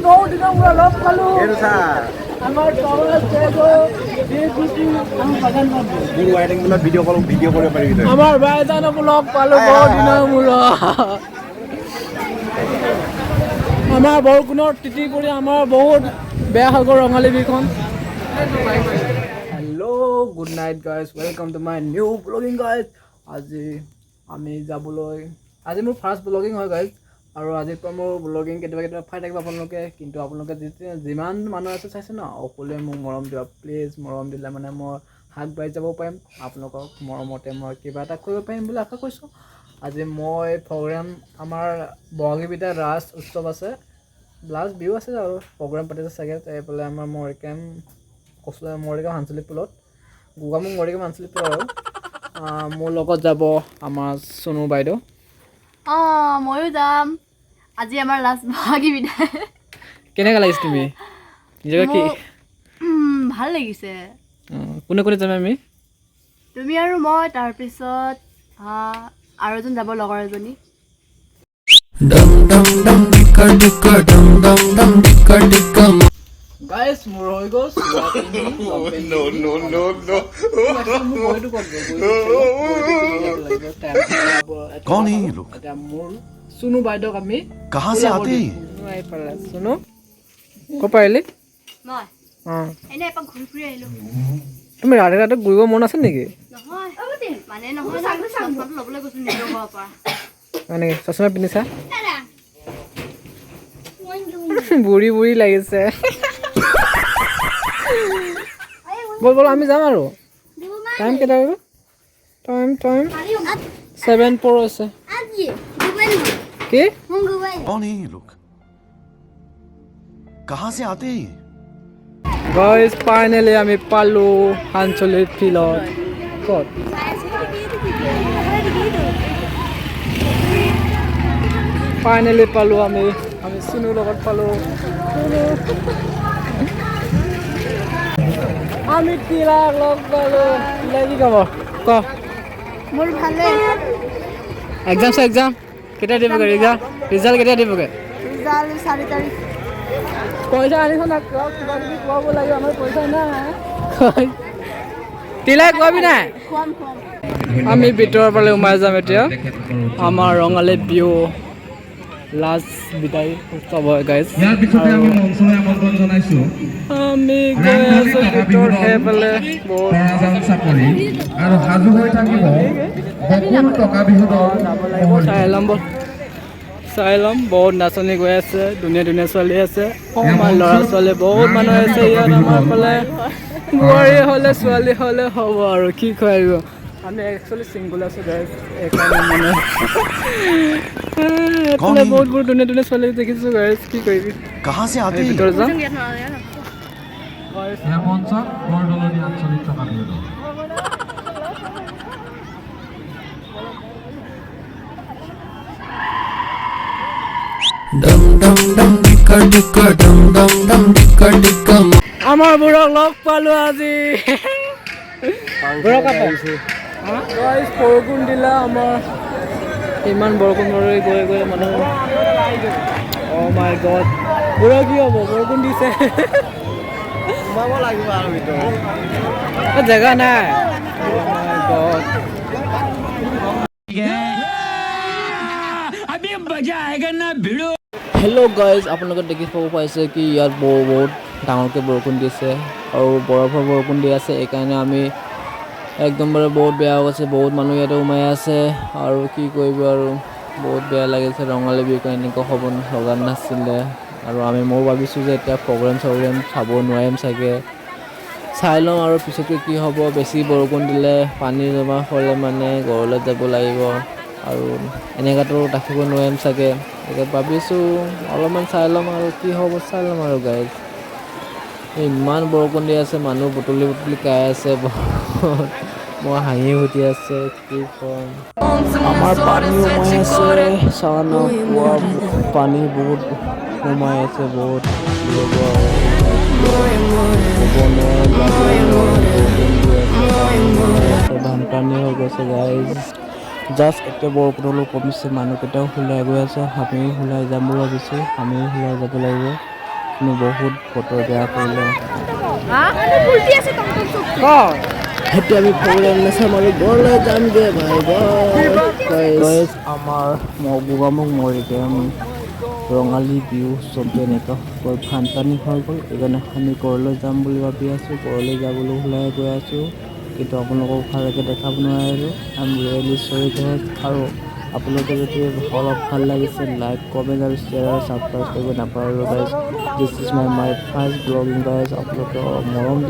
বহুত দিনৰ মূৰত লগ পালোঁ। আমাৰ ভিডিঅ' কল ভিডিঅ' কৰিব পাৰিবি তই। আমাৰ বাইজানকো লগ পালোঁ বহুত দিনৰ মূৰত। আমাৰ বৰষুণত তিতি পৰি আমাৰ বহুত বেয়া হৈ গ'ল ৰঙালী বিহুখন। Hello, good night guys, welcome to my new blogging guys. আজি আমি যাবলৈ, আজি মোৰ ফাৰ্ষ্ট ব্লগিং হয় গাইজ। আৰু আজিৰ পৰা মোৰ ব্লগিং কেতিয়াবা কেতিয়াবা পাই থাকিব আপোনালোকে। কিন্তু আপোনালোকে যেতিয়া যিমান মানুহ আছে চাইছে ন, সকলোৱে মোক মৰম দিবা প্লিজ। মৰম দিলে মানে মই আগবাঢ়ি যাব পাৰিম, আপোনালোকক মৰমতে মই কিবা এটা কৰিব পাৰিম বুলি আশা কৰিছোঁ। আজি মই প্ৰগ্ৰেম, আমাৰ বহাগী বিদায় ৰাস উৎসৱ আছে, লাষ্ট বিহু আছে আৰু প্ৰগ্ৰেম পাতিছে চাগে এইফালে আমাৰ মৰিকেম কচু, মৰিগাঁও আঞ্চলিক পুলত, গোগামুখ মৰিগাঁও আঞ্চলিক পুল। আৰু মোৰ লগত যাব আমাৰ চুনু বাইদেউ। অঁ, ময়ো যাম। আজি আমাৰ লাষ্ট বহাগী বিদায়। কেনেকুৱা লাগিছে তুমি নিজকে কি? ভাল লাগিছে। অঁ, কোনে কোনে যাম আমি? তুমি আৰু মই, তাৰপিছত আৰু এজন যাব, লগৰ এজনী। গাইজ, মোৰ হৈ গ'ল। No, no, no, no. कौन है ये लोग? এতিয়া মোৰ চুনু বাইদেউক আমি कहाँ से आते हैं ये? চুনু আহি পালে। চুনু, ক'ৰ পৰা আহিলি? মই অঁ। এনেই এপাক ঘূৰি ফুৰি আহিলোঁ। তুমি ৰাতি ৰাতি ঘূৰিব মন আছে নেকি? নহয় মানে নহয়, চশমাটো ল'বলৈ গৈছোঁ নিজৰ ঘৰৰ পৰা। হয় নেকি? চশমা পিন্ধিছা, বুঢ়ী বুঢ়ী লাগিছে। ব'ল ব'ল, আমি যাম। আৰু টাইম কেইটা বাজিব? টাইম টাইম 7:04 আছে। কি? कौन है ये लोग? कहाँ से आते हैं ये? গাইজ, ফাইনেলি আমি পালোঁ আঞ্চলিক ফিল্ডত। ক'ত ফাইনেলি পালোঁ আমি। আমি চুনুৰ লগত পালোঁ। চুনু, আমি তিলাক লগ পালোঁ। তিলা, কি খবৰ ক? মোৰ ভালে। এক্সাম এক্সাম কেতিয়া দিবগৈ? ৰিজাল্ট ৰিজাল্ট কেতিয়া দিবগৈ? ৰিজাল্ট 4 তাৰিখ। পইচা আনিছ না? কিবা কিবি খুৱাব লাগিব, আমাৰ পইচা নাই। তিলাই খুৱাবি নাই? খুৱাম, খুৱাম। আমি ভিতৰৰ ফালে সোমাই যাম এতিয়া। আমাৰ ৰঙালী বিহু লাষ্ট বিদায় উৎসৱ হয় গাইজ। ইয়াৰ পিছতে আমি মঞ্চলৈ আমন্ত্ৰণ জনাইছো আমি গৈ আছো ভিতৰত সেইফালে বহুত তৰাজান চাপৰি আৰু সাজু হৈ থাকিব বকুল টকা বিহু দল। চাই ল'ম ব'ল, চাই ল'ম। বহুত নাচনী গৈ আছে, ধুনীয়া ধুনীয়া ছোৱালী আছে, আমাৰ ল'ৰা ছোৱালী বহুত মানুহ আছে ইয়াত। আমাৰ ফালে বোৱাৰী হ'লে, ছোৱালী হ'লে হ'ব আৰু কি খুৱাই দিব। আমি একচুৱেলি চিংগল আছোঁ গাইজ, সেইকাৰণে মানে এইফালে বহুত বহুত ধুনীয়া ধুনীয়া ছোৱালী দেখিছোঁ গাইজ, কি কৰিবি। कहाँ से आते আমি हैं ये? ভিতৰত যাম। এয়া মঞ্চত বৰদলনি আঞ্চলিক টকা বিহু দল। আমাৰ বোৰক লগ পালো আজি। বুঢ়ক বৰষুণ দিলা আমাৰ, ইমান বৰষুণ পৰি গৈ গৈ মানুহ। অ' মাই গড, বুঢ়া কি হ'ব, বৰষুণ দিছে। সোমাব লাগিব আৰু ভিতৰত। এ, জেগা নাই। Oh my God. Hello guys, আপোনালোকে দেখিব পাইছে কি ইয়াত বহুত ডাঙৰকৈ বৰষুণ দিছে আৰু বৰফৰ বৰষুণ দি আছে। এইকাৰণে আমি একদম বাৰু বহুত বেয়া হৈ গৈছে। বহুত মানুহ ইয়াতে সোমাই আছে আৰু কি কৰিব আৰু, বহুত বেয়া লাগিছে। ৰঙালী বিহু এনেকুৱা হ'ব লগা নাছিলে। আৰু আমি ময়ো ভাবিছোঁ যে এতিয়া প্ৰগ্ৰেম চগ্ৰেম চাব নোৱাৰিম চাগে। চাই লওঁ আৰু পিছতকৈ কি হ'ব। বেছি বৰষুণ দিলে পানী জমা হ'লে মানে ঘৰলৈ যাব লাগিব আৰু এনেকুৱাতো ৰাখিব নোৱাৰিম চাগে। এতিয়া ভাবিছোঁ অলপমান চাই ল'ম আৰু কি হ'ব চাই ল'ম। আৰু গাইজ, ইমান বৰষুণ দি আছে, মানুহ বুটলি বুটলি খাই আছে বহুত। মই হাঁহি উঠি আছে, কি ক'ম। আমাৰ পানী সোমাই আছে, চাওঁ ন, কুঁৱা পানী বহুত সোমাই আছে, বহুত কি হ'ব আৰু, ক'ব নোৱাৰোঁ, যাব নোৱাৰোঁ। বৰষুণ দি আছে, পানী সোমাই আছে, বানপানী হৈ গৈছে গাইজ। জাষ্ট এতিয়া বৰষুণ অলপ কমিছে, মানুহকেইটাও ওলাই গৈ আছে। আমিও ওলাই যাম বুলি ভাবিছোঁ, আমিও ওলাই যাব লাগিব। বৰষুণে বহুত বতৰ বেয়া কৰিলে। এতিয়া আমি প্ৰগ্ৰেম নাচাম আৰু ঘৰলৈ যামগৈ। Bye bye. আমাৰ গোগামুখ মৰিগাঁও ৰঙালী বিহু উৎসৱটো এনেকুৱা কৈ বানপানী হৈ গ'ল। সেইকাৰণে আমি ঘৰলৈ যাম বুলি ভাবি আছোঁ। ঘৰলৈ যাবলৈ ওলাই গৈ আছোঁ, কিন্তু আপোনালোকক ভালকৈ দেখাব নোৱাৰিলোঁ। I am really sorry guys. আৰু আপোনালোকে যদি অলপ ভাল লাগিছে, লাইক, কমেণ্ট আৰু শ্বেয়াৰ আৰু ছাবস্ক্ৰাইব কৰিব নাপাহৰিব guys. This is my first vlogging, guys. আপোনালোকে মৰম।